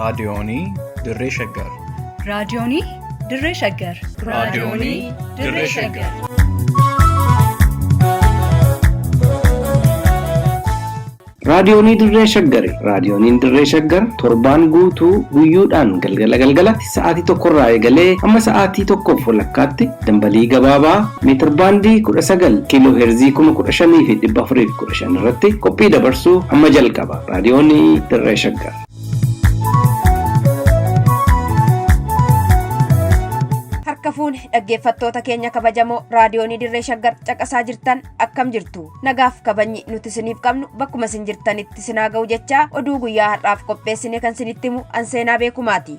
Raadiyoonii Dirree Shaggar. Raadiyoonii Dirree Shaggar. Raadiyoonii Dirree Shaggar. Raadiyoonii Dirree Shaggari. Raadiyooniin Dirree Shaggar torbaan guutuu guyyoodhaan galgala galgalatti sa'aatii tokkorraa eegalee hamma sa'aatii tokkoof walakkaatti dambalii gabaabaa meetirbaandii 19 kiiloo heerzii 15,415 irratti qophii dabarsuu hamma jalqaba. Raadiyoonii Dirree Shaggar. Harka fuune dhaggeeffattoota keenya kabajamoo raadiyoonii Dirree Shaggar caqasaa jirtan akkam jirtu? Nagaaf kabajni nuti isiniif qabnu bakkuma isin jirtanitti isin haa ga'u jechaa oduu guyyaa har'aaf qopheessine kan isinitti himu an seenaa beekumaati.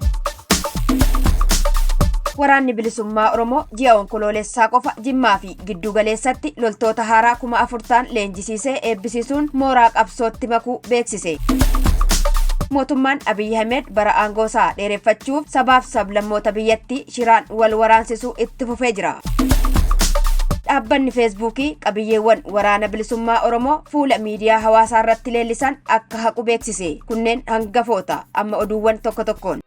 Waraanni bilisummaa Oromoo ji'a onkoloolessaa qofa Jimmaa fi giddu galeessatti loltoota haaraa 4,000 ta'an leenjisiisee eebbisiisuun mooraa qabsootti makuu beeksise. Mootummaan Abiy Ahmed bara aangoo isaa dheereffachuuf sabaaf sablammoota biyyattii shiraan wal waraansisuu itti fufee jira. Dhaabbanni Feesbuukii qabiyyeewwan waraana bilisummaa Oromoo fuula miidiyaa hawaasaa irratti leellisan akka haqu beeksise. Kunneen hangafoota amma oduuwwan tokko tokkoon.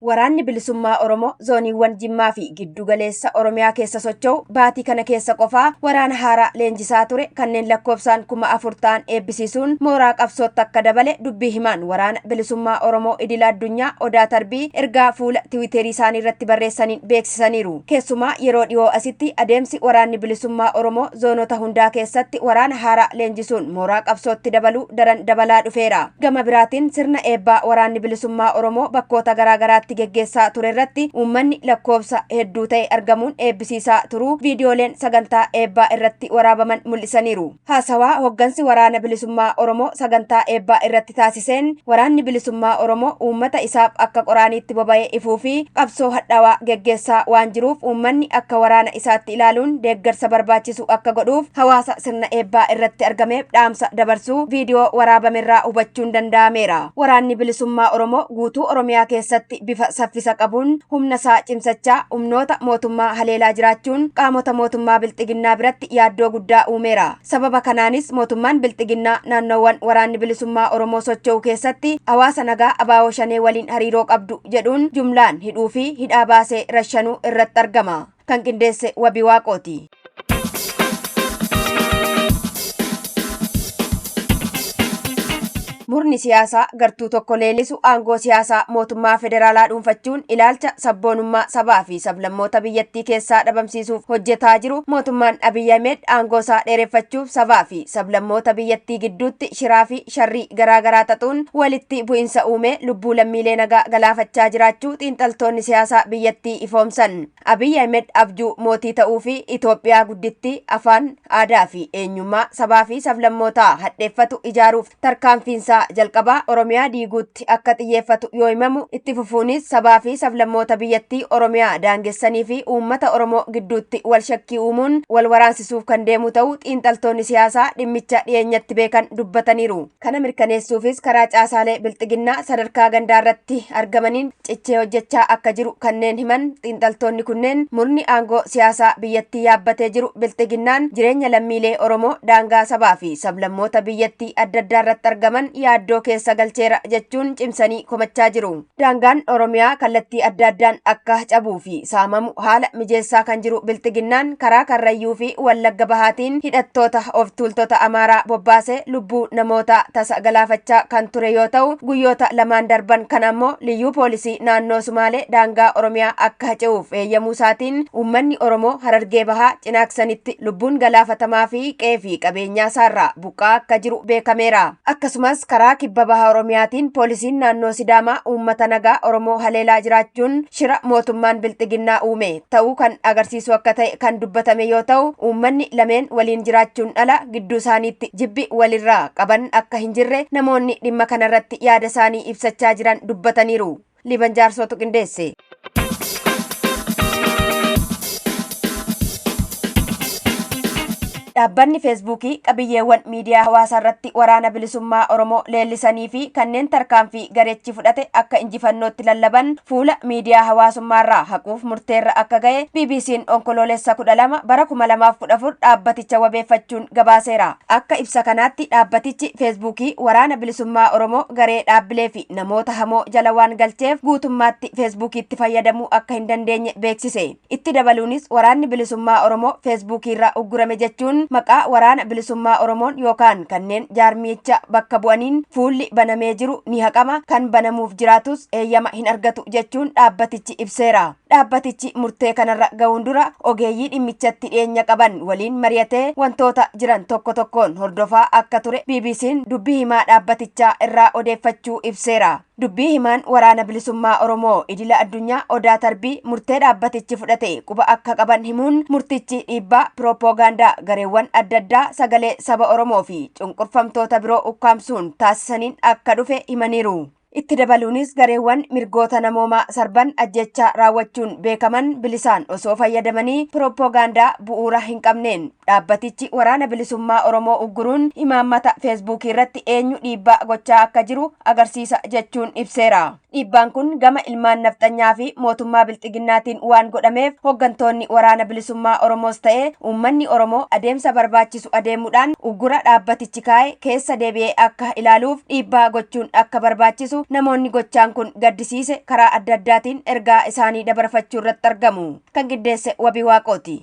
Waraanni Bilisummaa Oromoo zooniiwwan Jimmaa fi Giddu Galeessa Oromiyaa keessa socho'u baatii kana keessa qofaa waraana haaraa leenjisaa ture kanneen lakkoofsaan 4,000 ta'an eebbisiisuun mooraa qabsootti akka dabale dubbii himaan waraana Bilisummaa Oromoo idila addunyaa Odaa Tarbii ergaa fuula tiwiiterii isaanii irratti barreessaniin beeksisaniiru. Keessumaa yeroo dhiyoo asitti adeemsi waraanni Bilisummaa Oromoo zoonota hundaa keessatti waraana haaraa leenjisuun mooraa qabsootti dabaluu daran dabalaa dhufeera. Gama biraatiin sirna eebbaa waraanni Bilisummaa Oromoo bakkoota garaagaraatti geggeessaa ture irratti uummanni lakkoofsa hedduu ta'e argamuun eebbisiisaa turuu viidiyooleen sagantaa eebbaa irratti waraabaman mul'isaniiru. Haasawaa hoggansi waraana bilisummaa Oromoo sagantaa eebbaa irratti taasiseen waraanni bilisummaa Oromoo uummata isaaf akka qoraaniitti boba'ee ifuu fi qabsoo hadhaawaa geggeessaa waan jiruuf uummanni akka waraana isaatti ilaaluun deeggarsa barbaachisu akka godhuuf hawaasa sirna eebbaa irratti argameef dhaamsa dabarsuu viidiyoo waraabamerraa hubachuun danda'ameera. Waraanni bilisummaa Oromoo guutuu Oromiyaa keessatti bifa saffisa qabuun humna isaa cimsachaa humnoota mootummaa haleelaa jiraachuun qaamota mootummaa bilxiginnaa biratti yaaddoo guddaa uumeera. Sababa kanaanis mootummaan bilxiginnaa naannoowwan waraanni bilisummaa Oromoo socho'u keessatti hawaasa nagaa abaaboo shanee waliin hariiroo qabdu jedhuun jumlaan hidhuu fi hidhaa baasee rashanuu irratti argama. Kan qindeesse Wabii Waaqooti. Murni siyaasaa gartuu tokko leellisu aangoo siyaasaa mootummaa federaalaa dhuunfachuun ilaalcha sabboonummaa sabaa fi sablammoota biyyattii keessaa dhabamsiisuuf hojjetaa jiru mootummaan Abiy Ahmed aangoo isaa dheereffachuuf sabaa fi sablammoota biyyattii gidduutti shiraa fi sharrii garaagaraa xaxuun walitti bu'insa uumee lubbuu lammiilee nagaa galaafachaa jiraachuu xiinxaltoonni siyaasaa biyyattii ifoomsan. Abiy Ahmed abjuu mootii ta'uu fi Itoophiyaa guddittii afaan, aadaa fi eenyummaa sabaa fi sablammootaa hadheeffatu ijaaruuf tarkaanfiinsaa jalqabaa Oromiyaa diiguutti akka xiyyeeffatu yoo himamu itti fufuunis sabaa fi sablammoota biyyattii Oromiyaa daangessanii fi uummata Oromoo gidduutti wal shakkii uumuun wal waraansisuuf kan deemu ta'uu xiinxaltoonni siyaasaa dhimmicha dhiyeenyatti beekan dubbataniiru. Kana mirkaneessuufis karaa caasaalee bilxiginnaa sadarkaa gandaarratti argamaniin cichee hojjechaa akka jiru kanneen himan xiinxaltoonni kunneen murni aangoo siyaasaa biyyattii yaabbatee jiru bilxiginnaan jireenya lammiilee Oromoo daangaa sabaa fi sablammoota biyyattii adda addaa irratti argaman yaaddoo keessa galcheera jechuun cimsanii komachaa jiru. Daangaan Oromiyaa kallattii adda addaan akka cabuu fi saamamu haala mijeessaa kan jiru bilxiginnaan karaa Karrayyuu fi Wallagga Bahaatiin hidhattoota of tuultota Amaaraa bobbaasee lubbuu namoota tasa galaafachaa kan ture yoo ta'u guyyoota lamaan darban kan ammoo liyyuu poolisii naannoo Sumaalee daangaa Oromiyaa akka ce'uuf eeyyamuu isaatiin uummanni Oromoo Harargee Bahaa cinaaksanitti lubbuun galaafatamaa fi qe'ee fi qabeenyaa isaarraa buqqaa akka jiru beekameera. Akkasumas karaa kibba baha Oromiyaatiin poolisiin naannoo Sidaamaa uummata nagaa Oromoo haleelaa jiraachuun shira mootummaan bilxiginnaa uume ta'uu kan agarsiisu akka ta'e kan dubbatame yoo ta'u uummanni lameen waliin jiraachuun ala gidduu isaaniitti jibbi walirraa qaban akka hin jirre namoonni dhimma kanarratti yaada isaanii ibsachaa jiran dubbataniiru. Liban Jaarsootu qindeesse. Dhaabbanni Feesbuukii qabiyyeewwan miidiyaa hawaasaa irratti Waraana Bilisummaa Oromoo leellisanii fi kanneen tarkaanfii garechi fudhate akka injifannootti lallaban fuula miidiyaa hawaasummaarraa haquuf murteerra akka ga'e BBC'n Onkoloolessa 12 bara 2014 dhaabbaticha wabeeffachuun gabaaseera. Akka ibsa kanaatti dhaabbatichi Feesbuukii Waraana Bilisummaa Oromoo garee dhaabbilee fi namoota hamoo jala waan galcheef guutummaatti Feesbuukiitti fayyadamuu akka hin dandeenye beeksise. Itti dabaluunis Waraanni Bilisummaa Oromoo Feesbuukiirraa uggurame jechuun maqaa Waraana Bilisummaa Oromoon yookaan kanneen jaarmiyicha bakka bu'aniin fuulli banamee jiru ni haqama, kan banamuuf jiraatus eeyyama hin argatu jechuun dhaabbatichi ibseera. Dhaabbatichi murtee kanarra ga'uun dura ogeeyyii dhimmichatti dhiyeenya qaban waliin mari'atee wantoota jiran tokko tokkoon hordofaa akka ture BBC'n dubbii himaa dhaabbatichaa irraa odeeffachuu ibseera. Dubbii himaan Waraana Bilisummaa Oromoo idila addunyaa Odaa Tarbii murtee dhaabbatichi fudhate quba akka qaban himuun murtichi dhiibbaa piroopoogaandaa gareewwan adda addaa sagalee saba Oromoo fi cunqurfamtoota biroo ukkaamsuun taasisaniin akka dhufe himaniiru. Itti dabaluunis gareewwan mirgoota namoomaa sarban ajjechaa raawwachuun beekaman bilisaan osoo fayyadamanii piroopoogaandaa bu'uura hin qabneen dhaabbatichi Waraana Bilisummaa Oromoo ugguruun imaammata Feesbuukii irratti eenyu dhiibbaa gochaa akka jiru agarsiisa jechuun ibseera. Dhiibbaan kun gama ilmaan nafxanyaa fi mootummaa bilxiginnaatiin waan godhameef hooggantoonni Waraana Bilisummaa Oromoos ta'ee uummanni Oromoo adeemsa barbaachisu adeemuudhaan uggura dhaabbatichi kaa'e keessa deebi'ee akka ilaaluuf dhiibbaa gochuun akka barbaachisu namoonni gochaan kun gaddisiise karaa adda addaatiin ergaa isaanii dabarfachuu irratti argamu. Kan qindeesse Wabii Waaqooti.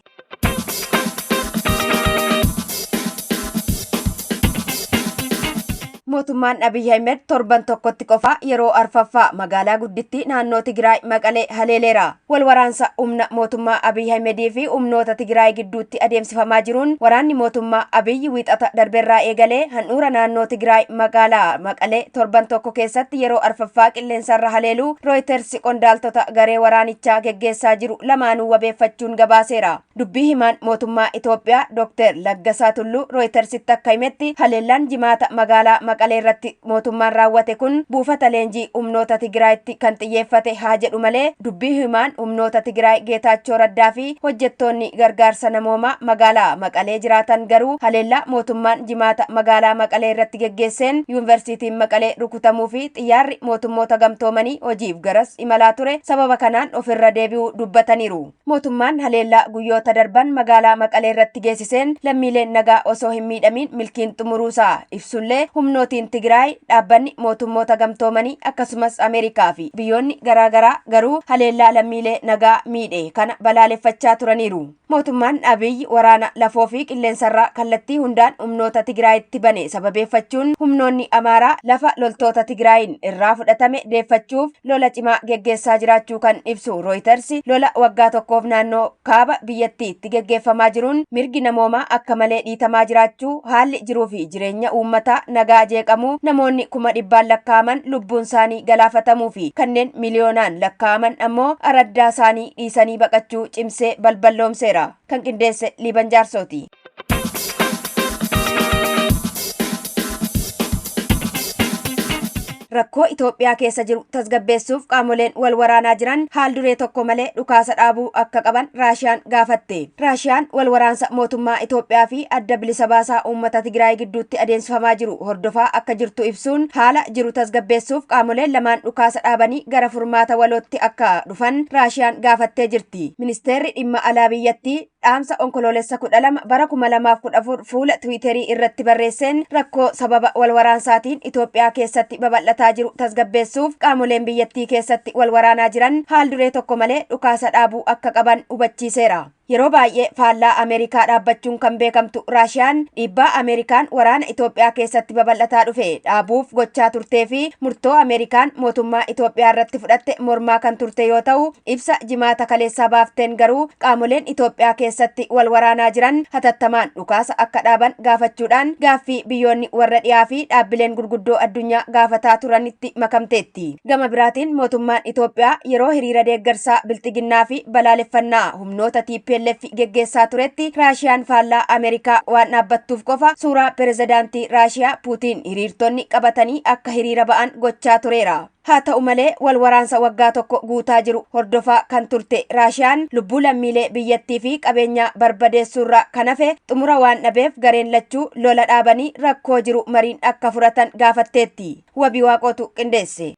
Mootummaan Abiy Ahmed torban tokkotti qofa yeroo arfaffaa magaalaa guddittii naannoo Tigraay Maqalee haleeleera. Wal waraansa humna mootummaa Abiy Ahmedii fi humnoota Tigraay gidduutti adeemsifamaa jiruun waraanni mootummaa Abiy wiixata darbeerraa eegalee handhuura naannoo Tigraay magaalaa Maqalee torban tokko keessatti yeroo arfaffaa qilleensarra haleeluu Reuters qondaaltota garee waraanichaa geggeessaa jiru lamaanuu wabeeffachuun gabaaseera. Dubbii himaan mootummaa Itoophiyaa Dr. Laggasaa Tulluu Reutersitti akka himetti haleellaan jimaata magaalaa Maqalee irratti mootummaan raawwate kun buufata leenjii humnoota Tigraayitti kan xiyyeeffate haa jedhu malee dubbii himaan humnoota Tigraay Geetaachoo Raddaa fi hojjettoonni gargaarsa namoomaa magaalaa Maqalee jiraatan garuu haleellaa mootummaan jimaata magaalaa Maqalee irratti geggeesseen yuunivarsiitiin Maqalee rukutamuu fi xiyyaarri mootummoota gamtoomanii hojiif garas imalaa ture sababa kanaan ofirra deebi'uu dubbataniiru. Mootummaan haleellaa guyyoota darban magaalaa Maqalee irratti geessiseen lammiileen nagaa osoo hin miidhamiin milkiin xumuruusaa ibsullee humnootiin Tigraay dhaabbanni mootummoota gamtoomanii akkasumas Ameerikaa fi biyyoonni garaagaraa garuu haleellaa lammiilee nagaa miidhe kana balaaleffachaa turaniiru. Mootummaan Abiy waraana lafoo fi qilleensarraa kallattii hundaan humnoota Tigraayitti bane sababeeffachuun humnoonni Amaaraa lafa loltoota Tigraayin irraa fudhatame deeffachuuf lola cimaa geggeessaa jiraachuu kan ibsu Reuters lola waggaa tokkoof naannoo kaaba biyyattiitti geggeeffamaa jiruun mirgi namoomaa akka malee dhiitamaa jiraachuu haalli jiruu fi jireenya uummataa nagaa jeeqamuu namoonni 100,000 lakkaa'aman lubbuun isaanii galaafatamuu fi kanneen miliyoonaan lakkaa'aman ammoo araddaa isaanii dhiisanii baqachuu cimsee balballoomseera. Kan qindeesse Liiban Jaarsooti. Rakkoo Itoophiyaa keessa jiru tasgabbeessuuf qaamoleen wal waraanaa jiran haal duree tokko malee dhukaasa dhaabuu akka qaban Raashiyaan gaafatte. Raashiyaan wal waraansa mootummaa Itoophiyaa fi adda bilisa baasaa uummata Tigraay gidduutti adeemsifamaa jiru hordofaa akka jirtu ibsuun haala jiru tasgabbeessuuf qaamoleen lamaan dhukaasa dhaabanii gara furmaata walootti akka dhufan Raashiyaan gaafattee jirti. Ministeerri dhimma alaa biyyattii dhaamsa Onkoloolessa 12 bara 2014 fuula Tiwiiterii irratti barreesseen rakkoo sababa wal waraansaatiin Itoophiyaa keessatti babal'ataa jiru tasgabbeessuuf qaamoleen biyyattii keessatti wal waraanaa jiran haal duree tokko malee dhukaasa dhaabuu akka qaban hubachiiseera. Yeroo baay'ee faallaa Ameerikaa dhaabbachuun kan beekamtu Raashiyaan dhiibbaa Ameerikaan waraana Itoophiyaa keessatti babal'ataa dhufe dhaabuuf gochaa turtee fi murtoo Ameerikaan mootummaa Itoophiyaa irratti fudhatte mormaa kan turte yoo ta'u ibsa jimaata kaleessaa baafteen garuu qaamoleen Itoophiyaa keessatti wal waraanaa jiran hatattamaan dhukaasa akka dhaaban gaafachuudhaan gaaffii biyyoonni warra dhiyaa fi dhaabbileen gurguddoo addunyaa gaafataa turanitti makamteetti. Gama biraatiin mootummaan Itoophiyaa yeroo hiriira deeggarsaa bilxiginnaa fi balaaleffannaa humnoota TPLF TPLF geggeessaa turetti Raashiyaan faallaa Ameerikaa waan dhaabbattuuf qofa suuraa pirezidaantii Raashiyaa Puutiin hiriirtonni qabatanii akka hiriira ba'an gochaa tureera. Haa ta'u malee wal waraansa waggaa tokko guutaa jiru hordofaa kan turte Raashiyaan lubbuu lammiilee biyyattii fi qabeenya barbadeessuurraa kan hafe xumura waan dhabeef gareen lachuu lola dhaabanii rakkoo jiru mariin akka furatan gaafatteetti. Wabii Waaqootu qindeesse.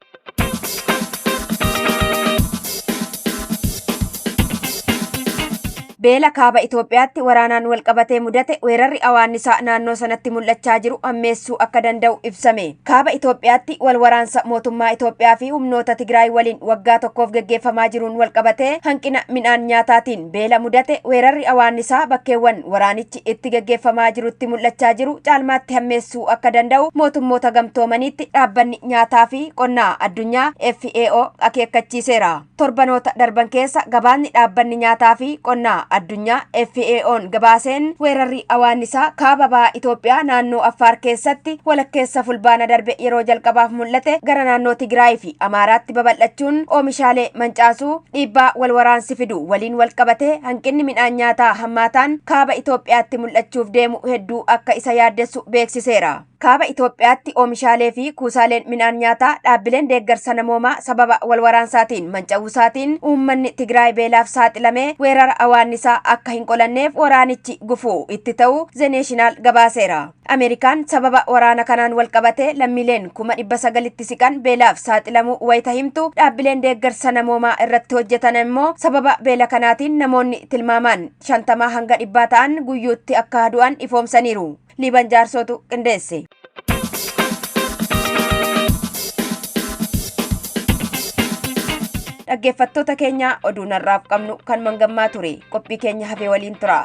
Beela kaaba Itoophiyaatti waraanaan walqabatee mudate weerarri awaannisaa naannoo sanatti mul'achaa jiru hammeessuu akka danda'u ibsame. Kaaba Itoophiyaatti wal waraansa mootummaa Itoophiyaa fi humnoota Tigraay waliin waggaa tokkoof geggeeffamaa jiruun walqabatee hanqina midhaan nyaataatiin beela mudate weerarri awaannisaa bakkeewwan waraanichi itti geggeeffamaa jirutti mul'achaa jiru caalmaatti hammeessuu akka danda'u mootummoota gamtoomaniitti dhaabbanni nyaataa fi qonnaa addunyaa FAO akeekkachiiseera. Torbanoota darban keessa gabaanni dhaabbanni nyaataa fi qonnaa addunyaa FAO'n gabaaseen weerarri awaannisaa kaaba baha Itoophiyaa naannoo Affaar keessatti walakkeessa fulbaana darbe yeroo jalqabaaf mul'ate gara naannoo Tigraay fi Amaaraatti babal'achuun oomishaalee mancaasuu dhiibbaa wal waraansi fidu waliin wal qabatee hanqinni midhaan nyaataa hammaataan kaaba Itoophiyaatti mul'achuuf deemu hedduu akka isa yaaddessu beeksiseera. Kaaba Itoophiyaatti oomishaalee fi kuusaaleen midhaan nyaataa dhaabbileen deeggarsa namoomaa sababa wal waraansaatiin manca'uusaatiin uummanni Tigraay beelaaf saaxilamee weerara awaannisaa akka hin qolanneef waraanichi gufuu itti ta'u The National gabaaseera. Ameerikaan sababa waraana kanaan wal qabatee lammiileen 900,000tti siqan beelaaf saaxilamuu wayita himtu dhaabbileen deeggarsa namoomaa irratti hojjetan immoo sababa beela kanaatiin namoonni tilmaamaan 50 hanga 100 ta'an guyyuutti akka du'an ifoomsaniiru. Liiban Jaarsootu qindeesse. Dhaggeeffattoota keenya oduu narraaf qabnu kan mangammaa ture qophii keenya hafee waliin tura.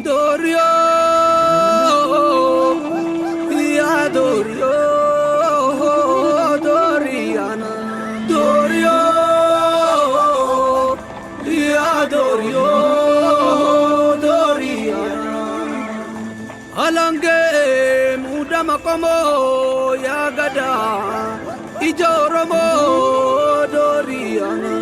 Dorio, ya Dorio, Doriana, Dorio, ya Dorio, Doriana. Alange mudama komo ya gada, ijoromo Doriana.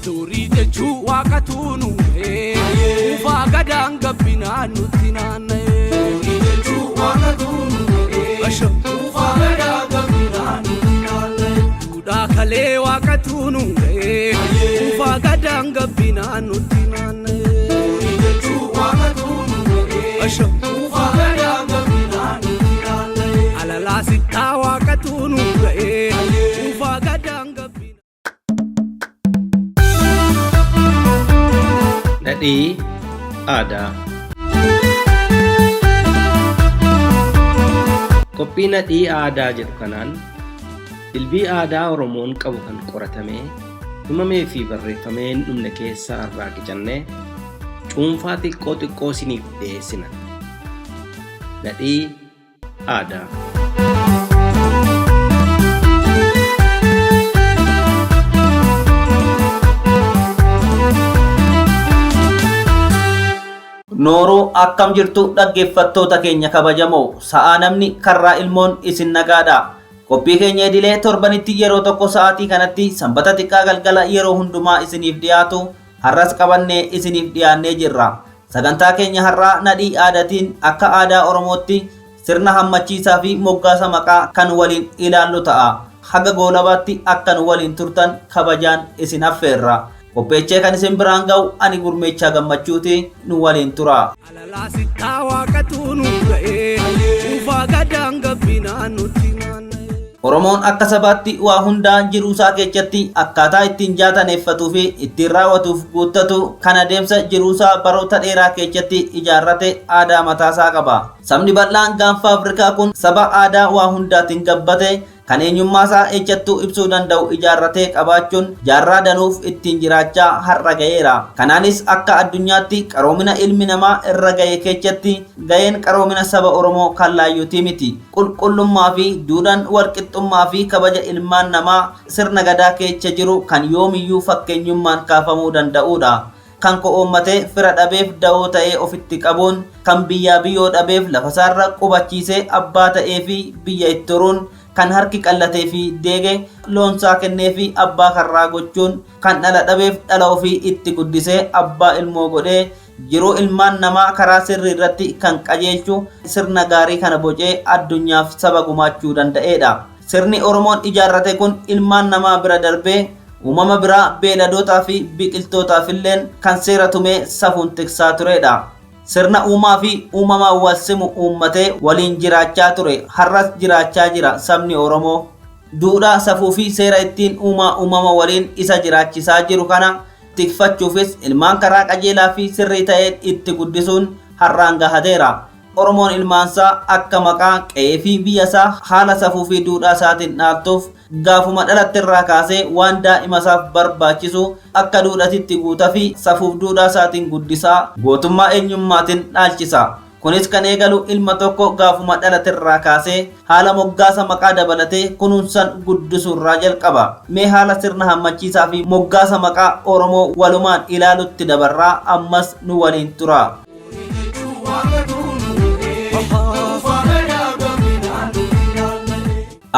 Durii jechuu waaqatu nu uume, ufaa gadaan gabbinaan nutti naanna'e. Durii jechuu waaqatu nu uume, ufaa gadaan gabbinaan nutti naanna'e. Duudhaa kalee waaqatu nu uume, ufaa gadaan gabbinaan nutti naanna'e. Durii jechuu waaqatu nu uume, ufaa gadaan gabbinaan nutti naanna'e. Alalaa sittaa waaqatu nu uume, ufaa gadaan gabbinaan. Dhadhii aadaa. Qophii nadhii aadaa jedhu kanaan dilbii aadaa Oromoon qabu kan qoratamee himamee fi barreeffamee hin dhumne keessaa irraa qicannee cuunfaa xiqqoo xiqqoo isiniif dhiyeessina. Nadhii aadaa. Nooruu akkam jirtu dhaggeeffattoota keenya kabajamoo sa'aa namni karraa ilmoon isin nagaadha. Qophii keenya idilee torbanitti yeroo tokko sa'aatii kanatti sanbata xiqqaa galgala yeroo hundumaa isiniif dhiyaatu har'as qabannee isiniif dhiyaannee jirra. Sagantaa keenya har'aa nadhii aadaatiin akka aadaa Oromootti sirna hammachiisaa fi moggaasa maqaa kan waliin ilaallu ta'a. Haga goolabaatti akkan waliin turtan kabajaan isin affeerra. Qopheechee kan isin biraan ga'u ani Gurmeechaa Gammachuuti nu waliin tura. Alalaa sittaa waaqatu nu ga'e, ufaa gadaan gabbinaan nutti naanna'e. Oromoon akka sabaatti waa hundaa jiruusaa keessatti akkaataa ittiin jaataneeffatuu fi ittiin raawwatuuf guuttatu kan adeemsa jiruusaa baroota dheeraa keessatti ijaarrate aadaa mataasaa qaba. Sabni bal'aan gaanfa Afrikaa kun saba aadaa waa hundaatiin gabbate Kan eenyummaasaa ejjattuu ibsuu danda'u ijaarratee qabaachuun jaarraa danuuf ittiin jiraachaa har'a ga'eera. Kanaanis akka addunyaatti qaroomina ilmi namaa irra ga'e keessatti ga'een qaroomina saba Oromoo kan laayyuutii miti. Qulqullummaa fi duudhaan walqixxummaa fi kabaja ilmaan namaa sirna gadaa keessa jiru kan yoomiyyuu fakkeenyummaan kaafamuu danda'udha. Kan ko'oommatee fira dhabeef da'oo ta'ee ofitti qabuun, kan biyyaa biyyoo dhabeef lafasaarra qubachiisee abbaa ta'ee fi biyya itti horuun, kan harki qallatee fi deege loonsaa kennee fi abbaa karraa gochuun, kan dhala dhabeef dhala ofii itti guddisee abbaa ilmoo godhee jiruu ilmaan namaa karaa sirrii irratti kan qajeelchu sirna gaarii kana bocee addunyaaf saba gumaachuu danda'edha. Sirni Oromoon ijaarrate kun ilmaan namaa bira darbee uumama biraa beeladootaa fi biqiltootaaf illeen kan seera tumee safuun tiksaa turedha. Sirna uumaa fi uumamaan wal simu uummatee waliin jiraachaa ture, har'as jiraachaa jira sabni Oromoo. Duudhaa safuu fi seera ittiin uumaa uumama waliin isa jiraachisaa jiru kana tikfachuufis ilmaan karaa qajeelaa fi sirrii ta'een itti guddisuun har'aan gahateera. Oromoon ilmaansaa akka maqaa qe'ee fi biyyasaa haala safuu fi duudhaa isaatiin dhaaltuuf gaafuma dhalattirraa kaasee waan daa'ima isaaf barbaachisu akka duudhatitti guutaa fi safuuf duudhaa isaatiin guddisaa gootummaa eenyummaatiin dhaalchisa. Kunis kan eegalu ilma tokko gaafuma dhalatirraa kaasee haala moggaasa maqaa dabalatee kunuunsan guddisuurraa jalqaba. Mee haala sirna hammachiisaa fi moggaasa maqaa Oromoo walumaan ilaalutti dabarraa ammas nu waliin tura.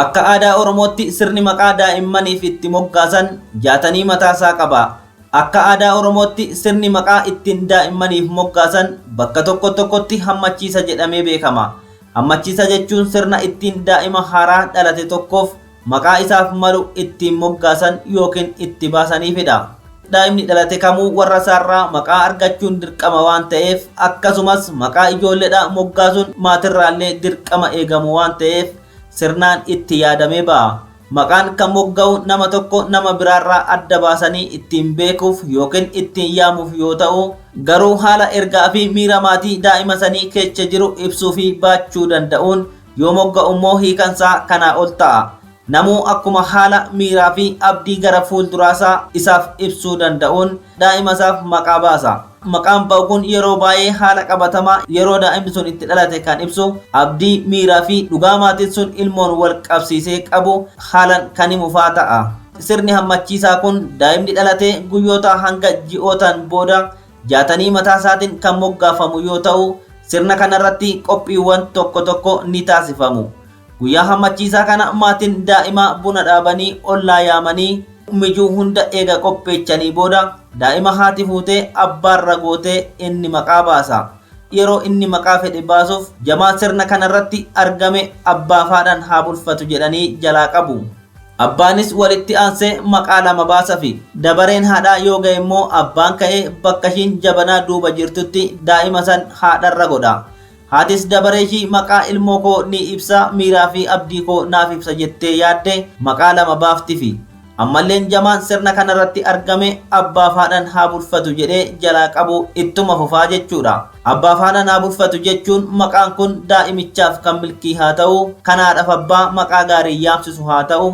Akka aadaa Oromootti sirni maqaa daa'immaniif itti moggaasan jaatanii mataasaa qaba. Akka aadaa Oromootti sirni maqaa ittiin daa'immaniif moggaasan bakka tokko tokkotti hammachiisa jedhamee beekama. Hammachiisa jechuun sirna ittiin daa'ima haaraa dhalate tokkoof maqaa isaaf malu ittiin moggaasan yookiin itti baasaniifidha. Daa'imni dhalate kamuu warra isaarraa maqaa argachuun dirqama waan ta'eef, akkasumas maqaa ijoolleedhaa moggaasuun maatirraallee dirqama eegamu waan ta'eef sirnaan itti yaadamee ba'a. Maqaan kan mogga'u nama tokko nama biraarraa adda baasanii ittiin beekuuf yookiin ittiin yaamuuf yoo ta'u, garuu haala ergaa fi miira maatii daa'ima sanii keessa jiru ibsuu fi baachuu danda'uun yoo mogga'u immoo hiikansaa kanaa ol ta'a. Namuu akkuma haala miiraa fi abdii gara fuulduraasaa isaaf ibsuu danda'uun daa'ima isaaf maqaa baasa. Maqaan ba'u kun yeroo baay'ee haala qabatamaa yeroo daa'imni sun itti dhalate kan ibsu abdii, miiraa fi dhugaa maatiin sun ilmoon wal qabsiisee qabu haalan kan himufaa ta'a. Sirni hammachiisaa kun daa'imni dhalate guyyoota hanga ji'ootaan booda jaatanii mataa isaatiin kan moggaafamu yoo ta'u, sirna kanarratti qophiiwwan tokko tokko ni taasifamu. Guyyaa hammachiisaa kana maatiin daa'imaa buna dhaabanii ollaa yaamanii mijuu hunda eega qopheechanii booda daa'ima haati fuutee abbaarra gootee inni maqaa baasa. Yeroo inni maqaa fedhe baasuuf jamaa sirna kanarratti argame abbaa faadhaan haa bulfatu jedhanii jalaa qabu. Abbaanis walitti aansee maqaa lama baasafi. Dabareen haadhaa yoo ga'e immoo abbaan ka'ee bakka ishiin jabanaa duuba jirtutti daa'ima san haadharra godha. Haatis dabaree ishii maqaa ilmoo koo ni ibsa, miiraa fi abdii koo naaf ibsa jettee yaadde maqaa lama baaftifi. Ammalleen jamaan sirna kanarratti argame abbaa faadhaan haa bulfatu jedhee jalaa qabu ittuma fufaa jechuudha. Abbaa faadhaan haa bulfatu jechuun maqaan kun daa'imichaaf kan milkii haa ta'u, kan haadhaaf abbaa maqaa gaarii yaamsisu haa ta'u,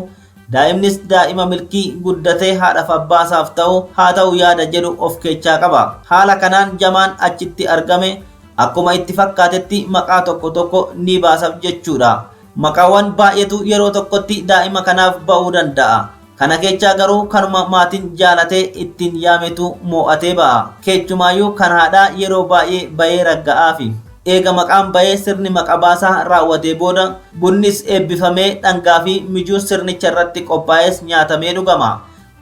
daa'imnis daa'ima milkii guddatee haadhaaf abbaasaaf ta'u haa ta'u yaada jedhu of keessaa qaba. Haala kanaan jamaan achitti argame akkuma itti fakkaatetti maqaa tokko tokko ni baasaf jechuudha. Maqaawwan baay'eetu yeroo tokkotti daa'ima kanaaf ba'uu danda'a. Kana keessaa garuu kanuma maatiin jaalatee ittiin yaametu moo'atee ba'a. Keessumaayyuu kan haadhaa yeroo baay'ee bahee ragga'aafi. Eega maqaan bahee sirni maqa baasaa raawwatee booda bunnis eebbifamee dhangaa fi mijuun sirnicha irratti qophaa'es nyaatamee dhugama.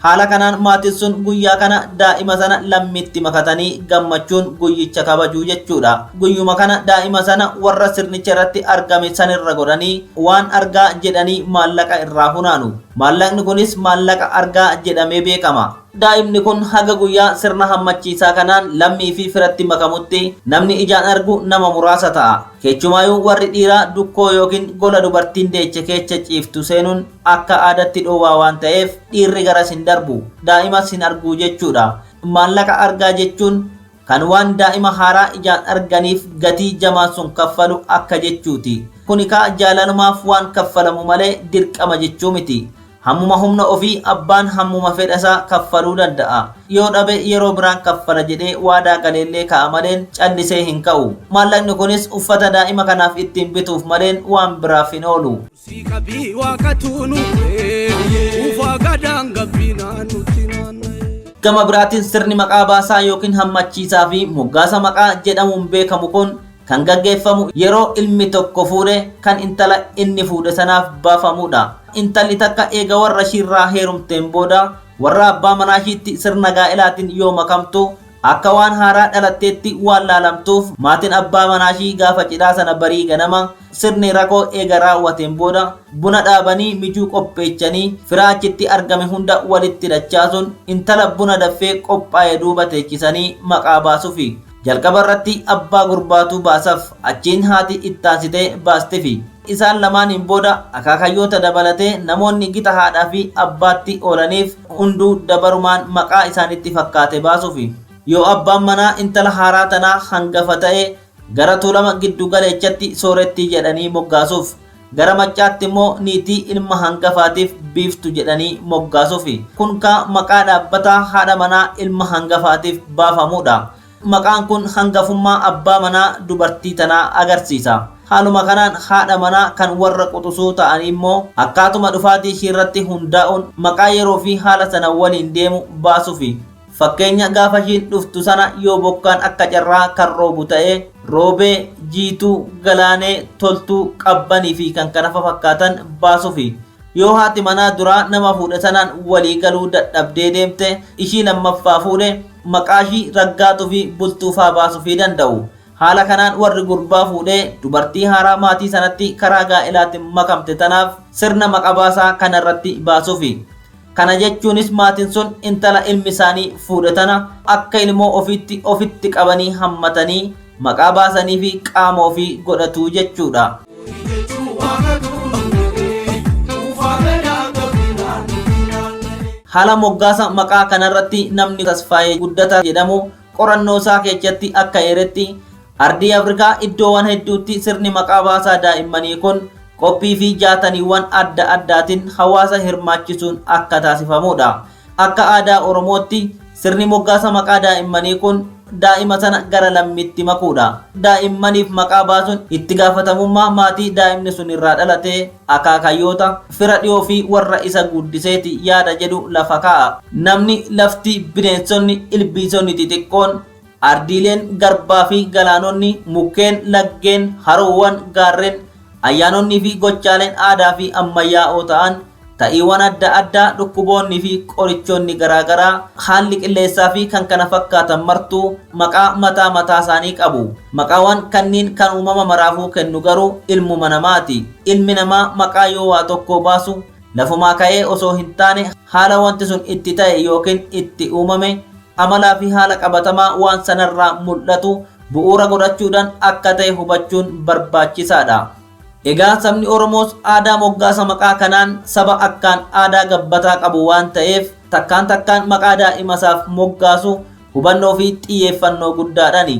Haala kanaan maatiin sun guyyaa kana daa'ima sana lammiitti makatanii gammachuun guyyicha kabajuu jechuudha. Guyyuma kana daa'ima sana warra sirnicha irratti argame sanirra godhanii waan argaa jedhanii maallaqa irraa funaanu. Maallaqni kunis maallaqa argaa jedhamee beekama. Daa'imni kun haga guyyaa sirna hammachiisaa kanaan lammii fi firatti makamutti namni ijaan argu nama muraasa ta'a. Keessumaayyuu warri dhiiraa dukkoo yookiin gola dubartiin deeche keessa ciiftu seenuun akka aadaatti dhoowwaa waan ta'eef dhiirri garas hin darbu, daa'imas hin argu jechuudha. Maallaqa argaa jechuun kan waan daa'ima haaraa ijaan arganiif gatii jamaan sun kaffalu akka jechuuti. Kuni kaa jaalalumaaf waan kaffalamu malee dirqama jechuu miti. Hammuma humna ofii abbaan hammuma fedhasaa kaffaluu danda'a. Yoo dhabe yeroo biraan kaffala jedhee waadaa galeellee ka'a maleen callisee hin ka'u. Maallaqni kunis uffata daa'ima kanaaf ittiin bituuf maleen waan biraaf hin oolu. Siiqabii waaqatu nuumee Ufaa gadaan gabbinaa nutti naanna'ee. Gama biraatiin sirni maqaa baasaa yookiin hammachiisaa fi moggaasa maqaa jedhamuun beekamu kun kan gaggeeffamu yeroo ilmi tokko fuudhe kan intala inni fuudhe sanaaf baafamudha. Intalli takka eega warra ishiirraa heerumteen booda warra abbaa manaa ishiitti sirna gaa'elaatiin yoo makamtu akka waan haaraa dhalatteetti waan laalamtuuf maatiin abbaa manaa ishii gaafa cidhaa sana barii ganama sirni rakoo eega raawwateen booda buna dhaabanii mijuu qopheechanii firaa achitti argame hunda walitti dachaasuun intala buna daffee qophaa'e duuba teechisanii maqaa baasuufi. Jalqaba irratti abbaa gurbaatu baasaf achiin haati ittaansitee baastifi. Isaan lamaaniin booda akaakayyoota dabalatee namoonni gita haadhaa fi abbaatti oolaniif hunduu dabarumaan maqaa isaanitti fakkaate baasuufi. Yoo abbaan manaa intala haaraa tanaa hangafa ta'e gara Tuulama giddu galeechatti soorettii jedhanii moggaasuuf. Gara Maccaatti immoo niitii ilma hangafaatiif biiftu jedhanii moggaasuufi. Kun kaa maqaa dhaabbataa haadha manaa ilma hangafaatiif baafamudha. Maqaan kun hangafummaa abbaa manaa dubartii tanaa agarsiisa. Haaluma kanaan haadha manaa kan warra quxusuu ta'anii immoo akkaatuma dhufaatii ishii irratti hundaa'uun maqaa yeroo fi haala sana waliin deemu baasuufi. Fakkeenya gaafa ishiin dhuftu sana yoo bokkaan akka carraa kan roobu ta'e roobee, jiituu, galaanee, toltuu, qabbanii fi kan kana fakkaatan baasuufi. Yoo haati manaa duraa nama fuudhe sanaan walii galuu dadhabdee deemte ishii lammaffaa fuudhe maqaa ishii raggaatuu fi bultuufaa baasuufii danda'u. Haala kanaan warri gurbaa fuudhee dubartii haaraa maatii sanatti karaa gaa'elaatiin makamte tanaaf sirna maqa baasaa kanarratti baasuufi. Kana jechuunis maatiin sun intala ilmi isaanii fuudhe tana akka ilmoo ofiitti ofitti qabanii hammatanii maqaa baasanii fi qaama ofii godhatu jechuudha. Haala moggaasa maqaa kanarratti namni Tasfaayee Guddataa jedhamu qorannoo isaa keessatti akka eeretti ardii Afrikaa iddoowwan hedduutti sirni maqaa baasaa daa'immanii kun qophii fi jaataniiwwan adda addaatiin hawaasa hirmaachisuun akka taasifamudha. Akka aadaa Oromootti sirni moggaasa maqaa daa'immanii kun daa'ima sana gara lammiitti makuudha. Daa'immaniif maqaa baasuun itti gaafatamummaa maatii daa'imni sun irraa dhalate, akaakayyoota, fira dhiyoo fi warra isa guddiseeti yaada jedhu lafa kaa'a. Namni, lafti, bineensonni, ilbiisonni xixiqqoon, ardiileen, garbaa fi galaanonni, mukkeen, laggeen, haroowwan, gaarreen, ayyaanonni fi gochaaleen aadaa fi ammayyaa'oo ta'an, ta'iiwwan adda addaa, dhukkuboonni fi qorichoonni garaagaraa, haalli qilleensaa fi kan kana fakkaatan martuu maqaa mataa mataa isaanii qabu. Maqaawwan kanneen kan uumama maraafuu kennu garuu ilmuma namaati. Ilmi namaa maqaa yoo waa tokko baasu lafumaa ka'ee osoo hin taane haala wanti sun itti ta'e yookiin itti uumame amalaa fi haala qabatamaa waan sanarraa mul'atu bu'uura godhachuudhaan akka ta'e hubachuun barbaachisaadha. Egaa sabni Oromoos aadaa moggaasa maqaa kanaan saba akkaan aadaa gabbataa qabu waan ta'eef takkaan takkaan maqaa daa'ima isaaf moggaasu hubannoo fi xiyyeeffannoo guddaadhaani.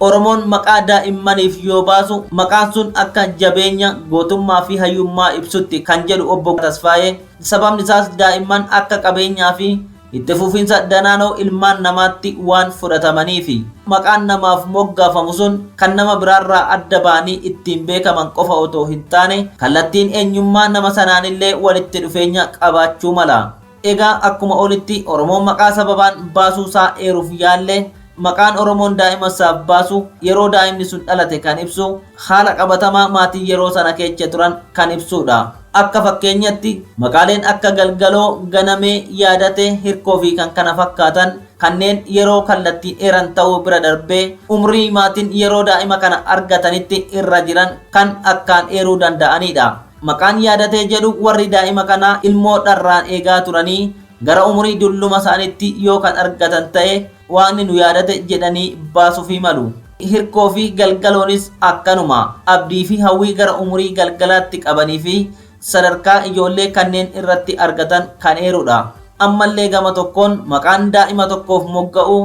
Oromoon maqaa daa'immaniif yoo baasu maqaan sun akka jabeenya, gootummaa fi hayyummaa ibsutti kan jedhu obbo Tasfaayee, sababni isaas daa'imman akka qabeenyaa fi itti fufiinsa danaanoo ilmaan namaatti waan fudhatamaniifi. Maqaan namaaf moggaafamu sun kan nama biraarraa adda ba'anii ittiin beekaman qofa otoo hin taane kallattiin eenyummaa nama sanaanillee walitti dhufeenya qabaachuu mala. Egaa akkuma olitti Oromoon maqaa sababaan baasuusaa eeruuf yaalle maqaan Oromoon daa'ima isaaf baasu yeroo daa'imni sun dhalate kan ibsu haala qabatamaa maatii yeroo sana keessa turan kan ibsudha. Akka fakkeenyatti maqaaleen akka Galgaloo, Ganamee, Yaadate, Hirkoo fi kan kana fakkaatan kanneen yeroo kallattiin eeran ta'uu bira darbee umrii maatiin yeroo daa'ima kana argatanitti irra jiran kan akkaan eeruu danda'anidha. Maqaan Yaadatee jedhu warri daa'ima kanaa ilmoo dharraan eegaa turanii gara umurii dulluma isaaniitti yoo kan argatan ta'e waaqni nu yaadate jedhanii baasuufii malu. Hirkoo fi Galgaloonis akkanuma abdii fi hawwii gara umurii galgalaatti qabanii fi sadarkaa ijoollee kanneen irratti argatan kan eerudha. Ammallee gama tokkoon maqaan daa'ima tokkoof mogga'u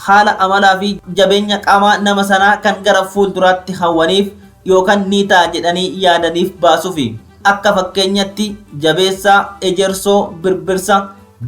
haala amalaa fi jabeenya qaamaa nama sanaa kan gara fuulduraatti hawwaniif yookaan ni ta'a jedhanii yaadaniif baasuufi. Akka fakkeenyatti Jabeessaa, Ejersoo, Birbirsa,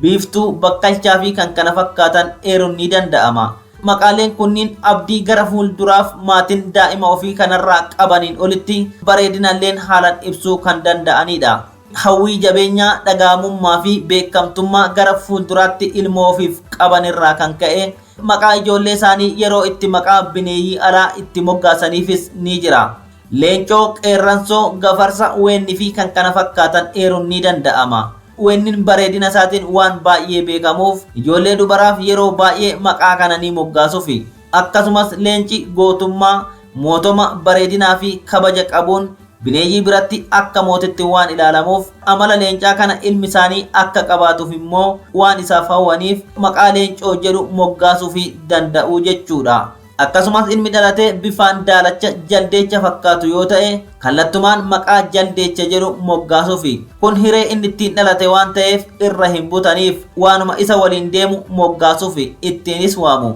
Biiftuu, Bakkalchaa fi kan kana fakkaatan eeruun ni danda'ama. Maqaaleen kunniin abdii gara fuulduraaf maatiin daa'ima ofii kanarraa qabaniin olitti bareedinalleen haalaan ibsuu kan danda'anidha. Hawwii jabeenyaa, dhagahamummaa fi beekamtummaa gara fuulduraatti ilmoo ofiif qabanirraa kan ka'e maqaa ijoollee isaanii yeroo itti maqaa bineeyyii alaa itti moggaasaniifis ni jira. Leencoo, Qeerransoo, Gafarsa, Weennii fi kan kana fakkaatan eeruun ni danda'ama. Weennin bareedina isaatiin waan baay'ee beekamuuf ijoollee dubaraaf yeroo baay'ee maqaa kana ni moggaasuufi. Akkasumas leenci gootummaa, mootoma, bareedinaa fi kabaja qabuun bineeyyii biratti akka mootitti waan ilaalamuuf amala leencaa kana ilmi isaanii akka qabaatuuf immoo waan isaaf hawwaniif maqaa leencoo jedhu moggaasuufi danda'u jechuudha. Akkasumas ilmi dhalatee bifaan daalacha jaldeecha fakkaatu yoo ta'e kallattumaan maqaa jaldeecha jedhu moggaasuufi. Kun hiree inni ittiin dhalate waan ta'eef irra hin butaniif waanuma isa waliin deemu moggaasuufi ittiinis waamu.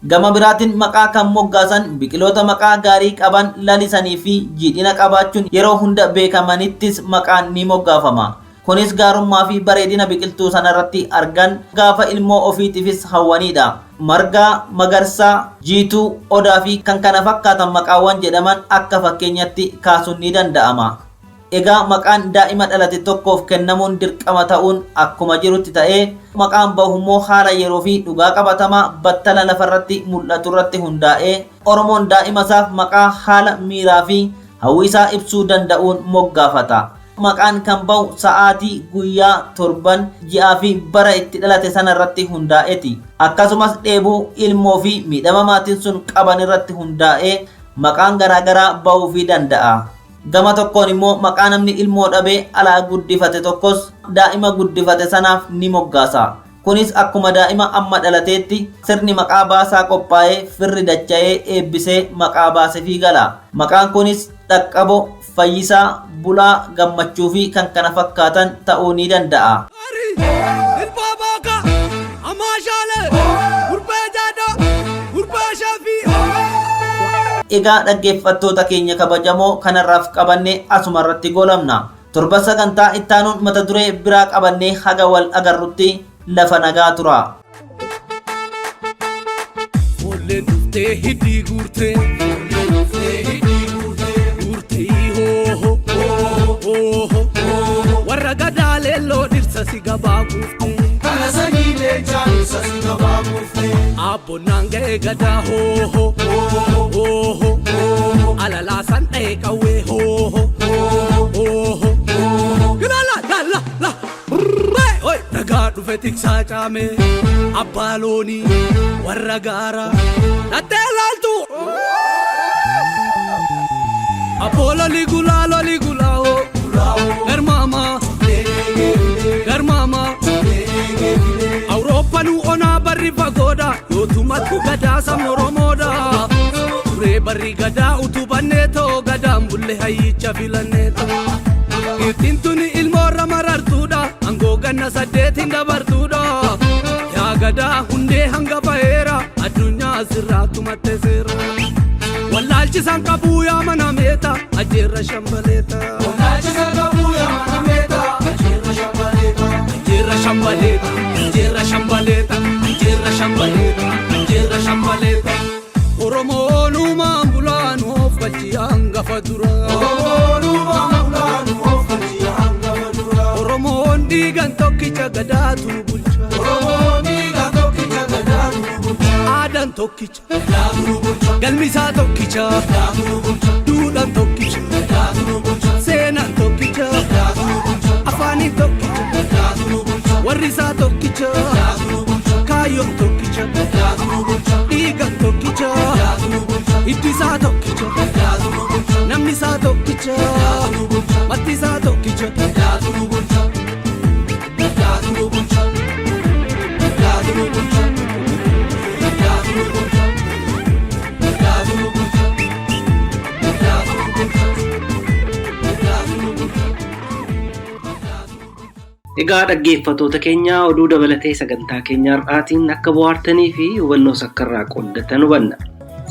Gama biraatiin maqaa kan moggaasan biqiloota maqaa gaarii qaban lalisanii fi jiidhina qabaachuun yeroo hunda beekamanittis maqaan ni moggaafama. Kunis gaarummaa fi bareedina biqiltuu sanarratti argan gaafa ilmoo ofiitiifis hawwanidha. Margaa, Magarsaa, Jiituu, Odaa fi kan kana fakkaatan maqaawwan jedhaman akka fakkeenyatti kaasuun ni danda'ama. Egaa maqaan daa'ima dhalate tokkoof kennamuun dirqama ta'uun akkuma jirutti ta'ee maqaan bahu immoo haala yeroo fi dhugaa qabatamaa battala lafarratti mul'atu irratti hundaa'ee Oromoon daa'ima isaaf maqaa haala miiraa fi hawwii isaa ibsuu danda'uun moggaafata. Maqaan kan bahu sa'aatii, guyyaa, torban, ji'aa fi bara itti dhalate sana irratti hundaa'eeti. Akkasumas dheebuu, ilmoo fi miidhama maatiin sun qaban irratti hundaa'ee maqaan garaagaraa bahuufii danda'a. Gama tokkoon immoo maqaa namni ilmoo dhabee alaa guddifate tokkos daa'ima guddifate sanaaf ni moggaasa. Kunis akkuma daa'ima amma dhalateetti sirni maqaa baasaa qophaa'ee firri dacha'ee eebbisee maqaa baaseefii gala. Maqaan kunis Dhaqqabo, Fayyisaa, Bulaa, Gammachuu fi kan kana fakkaatan ta'uu ni danda'a. Egaa dhaggeeffattoota keenya kabajamoo kanarraaf qabanne asuma irratti goolabna. Torban sagantaa ittaanuun mata duree biraa qabannee haga wal agarrutti lafa nagaa tura. Foolleen dhuftee hidhii guurtee. Foolleen dhuftee hidhii guurtee. Guurtee hoo hoo hoo hoo. Warra gadaa leelloo dhirsa si gabaa guuftee. Kana sanyii leencaa dhirsa si gabaa guuftee. Abbonnaan ga'ee gadaa hoo hoo hoo hoo. Alalaasan dha'ee qawwee hoo hoo hoo hoo. Gilala la la. Oi dhagaa dhufe tiksaa caame abbaa loonii warra gaaraa dhattee laaltu. Abboo loli gulaa loli gulaa hoo garmaama garmaama Awurooppanu onaa barri fagoodha yoo tumatu gadaa sabni Oromoodha. Turee barri gadaa utubannee too gadaan bulle hayyicha filannee too. Giiftiin tuni ilmoorra marartuudha aangoo ganna 8 dabartuudha. Yaa gadaa hundee hanga baheera addunyaa asirraa tumatte seera. Wallaalchisaan qabuu yaa mana meeta ajjeerra shambaleeta. Wallaalchisaan qabuu yaa mana meeta ajjeerra shambaleeta. Ajjeerra shambaleeta ajjeerra shambaleeta ajjeerra shambaleeta ajjeerra shambaleeta. Oromoonumaan bulaan of galchi hangafa dura. Oromoonumaan bulaan of galchi hangafa dura. Oromoon dhiigan tokkicha gadaatu nu bulcha. Oromoon dhiigan tokkicha gadaatu nu bulcha. Aadaan tokkicha. Gadaatu nu bulcha. Galmi isaa tokkicha. Gadaatu nu bulcha. Duudhaan tokkicha. Gadaatu nu bulcha. Seenaan tokkicha. Gadaatu nu bulcha. Afaaniin tokkicha. Gadaatu nu bulcha. Warri isaa tokkicha. Gadaatu nu bulcha. Kaayyoon tokkicha. Gadaatu nu bulcha. Dhiigan tokkicha. Gadaatu nu bulcha. Hiddi isaa tokkicha. Gadaatu nu bulcha. Namni isaa tokkicha. Gadaatu nu bulcha. Matti isaa tokkicha. Gadaatu nu bulcha. Gadaatu nu bulcha. Gadaatu nu bulcha. Gadaatu nu bulcha. Gadaatu nu bulcha. Gadaatu nu bulcha. Gadaatu nu bulcha. Egaa dhaggeeffattoota keenya oduu dabalatee sagantaa keenya har'aatiin akka bohaartanii fi hubannoo sakkarraa qooddatan hubanna.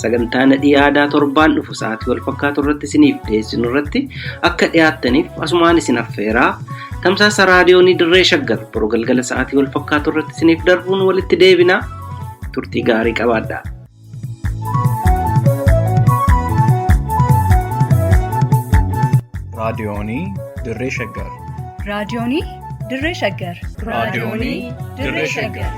Sagantaa nadhii aadaa torbaan dhufu sa'aatii wal fakkaatu irratti isiniif dhiyeessinu irratti akka dhiyaattaniif asumaan isin affeeraa tamsaasa raadiyoonii dirree shaggar boruu galgala sa'aatii wal fakkaatu irratti isiniif darbuun walitti deebinaa turtii gaarii qabaadhaa. Raadiyoonii Dirree Shaggar. Raadiyoonii Dirree Shaggar. Raadiyoonii Dirree Shaggar.